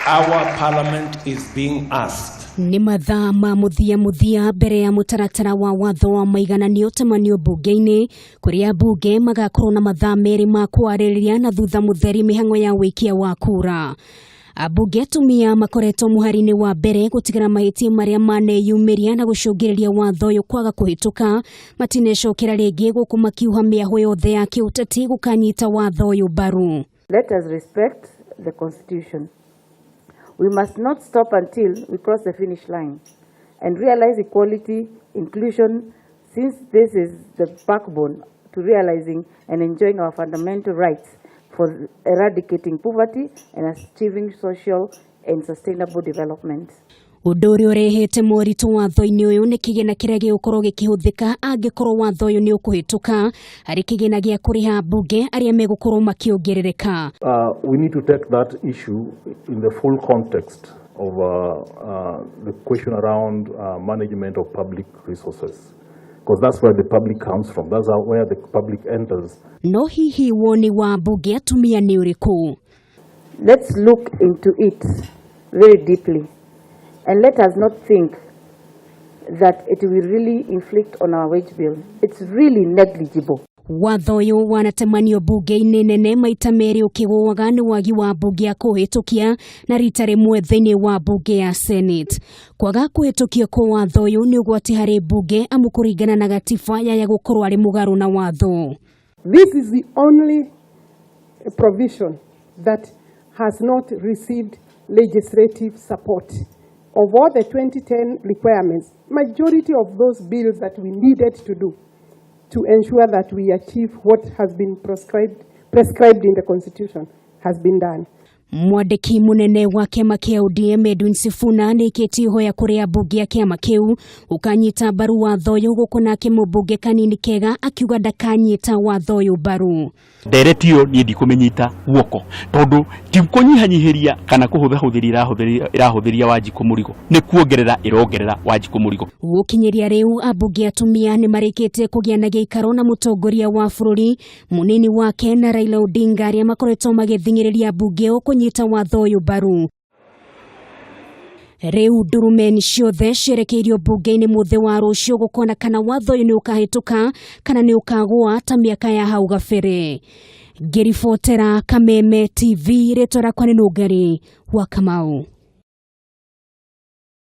Our parliament is being asked Nĩ mathaa ma mũthia mũthia mbere ya mũtaratara wa watho wa maigananio ũtamanio mbunge-inĩ, kũrĩa ambunge magakorwo na mathaa 2 ma kwarĩrĩria na thutha mũtheri mĩhang'o ya wĩikia wa kura. Ambunge atumia makoretwo mũhari-inĩ wa mbere gũtigĩra mahĩtia marĩa maneyumĩria na gũcũngĩrĩria watho ũyũ kwaga kũhĩtũka matinecokera rĩngĩ, gũkũ makiuha mĩahũ yothe ya kĩũteti gũkanyita watho ũyũ mbaru. Let us respect the Constitution. We must not stop until we cross the finish line and realize equality, inclusion, since this is the backbone to realizing and enjoying our fundamental rights for eradicating poverty and achieving social and sustainable development. Ũndũ ũrĩa ũrehete moritũ watho-inĩ ũyũ nĩ kĩgĩna kĩrĩa gĩgũkorwo gĩkĩhũthĩka angĩkorwo watho ũyũ nĩ ũkũhĩtũka, harĩ kĩgĩna gĩa kũrĩha mbunge arĩa megũkorwo makĩongerereka. We need to take that issue in the full context of the question around management of public resources, because that's where the public comes from, that's where the public enters. No hihi woni wa mbunge atumia nĩ ũrĩkũ? Let's look into it very deeply and let us not think that it will really inflict on our wage bill. It's really negligible. Watho ũyũ wanatemanio mbunge-inĩ nene maita 2 ũkĩgũaga nĩ wagi wa mbunge ya kũhĩtũkia, na rita rĩmwe thĩinĩ wa mbunge ya Senate. Kwaga kũhĩtũkio kwa watho ũyũ nĩ ũgwati harĩ mbunge, amu kũringana na gatiba yaya gũkorwo arĩ mũgarũ na watho. This is the only provision that has not received legislative support. Of all the 2010 requirements, majority of those bills that we needed to do to ensure that we achieve what has been prescribed in the Constitution has been done. Mwandĩki mũnene wa kĩama kĩa ODM Edwin Sifuna nĩaikĩtie ihoya kũrĩ ambunge a kĩama kĩu ũkanyita mbaru watho ũyũ, gũkũ nake mũmbunge Kanini Kega akiuga ndakanyita watho ũyũ mbaru. Ndereti ĩyo niĩ ndikũmĩnyita guoko, tondũ ti kũnyihanyihĩria kana kũhũthahũthĩria ĩrahũthĩria Wanjikũ mũrigo, nĩ kuongerera ĩrongerera Wanjikũ mũrigo. Gũkinyĩria rĩu, ambunge atumia nĩ marĩkĩtie kũgĩa na gĩikaro na mũtongoria wa bũrũri, mũnini wake na Raila Odinga, arĩa makoretwo magĩthing'ĩrĩria ambunge o kũnyita watho ũyũ mbaru. Rĩu ndurumeni ciothe cierekeirio mbunge-inĩ mũthĩ wa rũciũ gũkona kana watho ũyũ nĩ ũkahĩtũka kana nĩ ũkagũa ta mĩaka ya hau gabere. Ngĩribotera Kameme TV, rĩtwa rĩakwa nĩ Nũngari wa Kamau.